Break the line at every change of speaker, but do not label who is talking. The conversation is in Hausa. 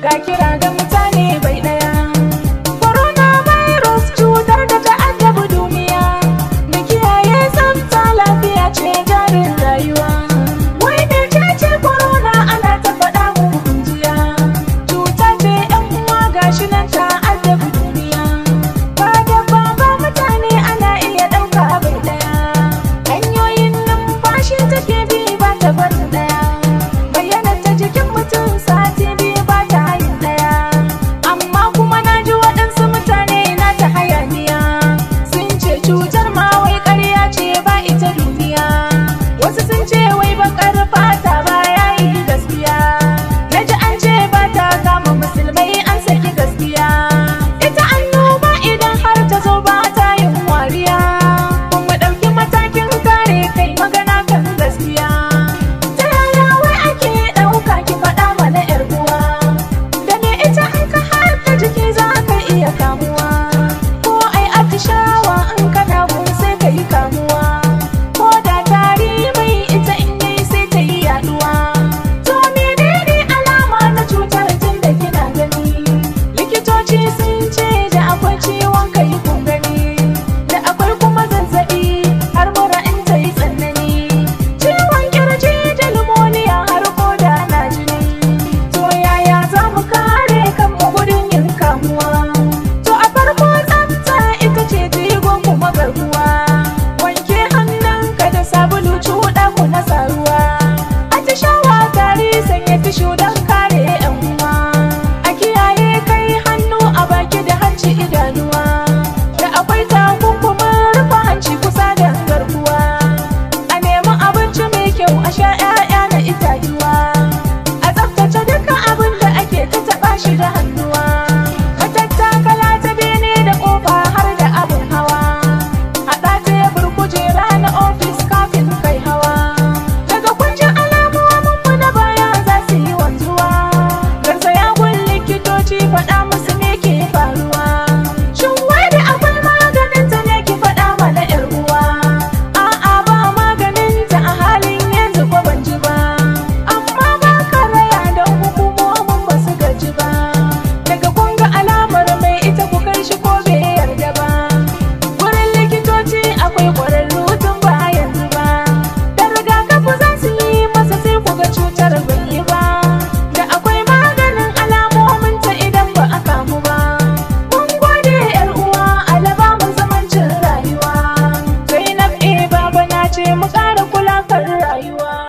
Ga kira ga mutane bai ɗaya. Coronavirus cutar da ta addabi duniya. Da kiyaye tsafta, lafiya ce jarin rayuwa. Wai mecece corona? Ana ta faɗa mu jiya. Cuta ce, 'yan uwa, gashi nan ta addabi duniya. Ba dabba ba, mutane ana iya ɗauka bai ɗaya. Hanyoyin numfashi take bi, ba ta barin ɗaya. Bayyana ta jikin mutum sati 2, ba ta hayin ɗaya. Amma kuma na ji waɗansu mutane na ta hayaniya. Sun ce cutar ma wai ƙarya ce, ba ita duniya. Wasu sun ce wai baƙar fata ba ya yi gaskiya. Na ji an ce ba ta kama musulmai, an saki gaskiya. Ita annoba idan har ta zo ba ta yin wariya. Kuma ɗauki matakin kare kai, magana kan gaskiya. Ta yaya wai ake ɗauka? Ki faɗa mana, 'yar uwa. Da me ita in ka haɗa jiki za ka iya kamuwa? Ko ai atishawa in kana gun sai ka yi kamuwa. Ko da tari mai ita in yayi sai ta yi yaduwa. To menene alama na cutar, tun da kina gani? Likitoci sun ce da akwai ciwon kai, kun gani. Da akwai kuma zazzabi, har mura in ta yi tsanani. Ciwon kirji da pneumonia, har koda na jini. To yaya za mu kare kanmu gudun yin kamuwa? To a farko, tsafta ita ce jigon kuma garkuwa. Wanke hannunka da sabulu, cuɗa ku na saruwa. Atishawa, tari, sanya tissue don kare 'yan uwa. A kiyaye kai hannu a baki da hanci, idanuwa. Da akwai takunkumin rufe hanci kusa da garkuwa. A nemi abinci mai kyau, a sha 'ya'ya na itatuwa. A tsaftace duka abin da ake ta taɓa shi da hannu.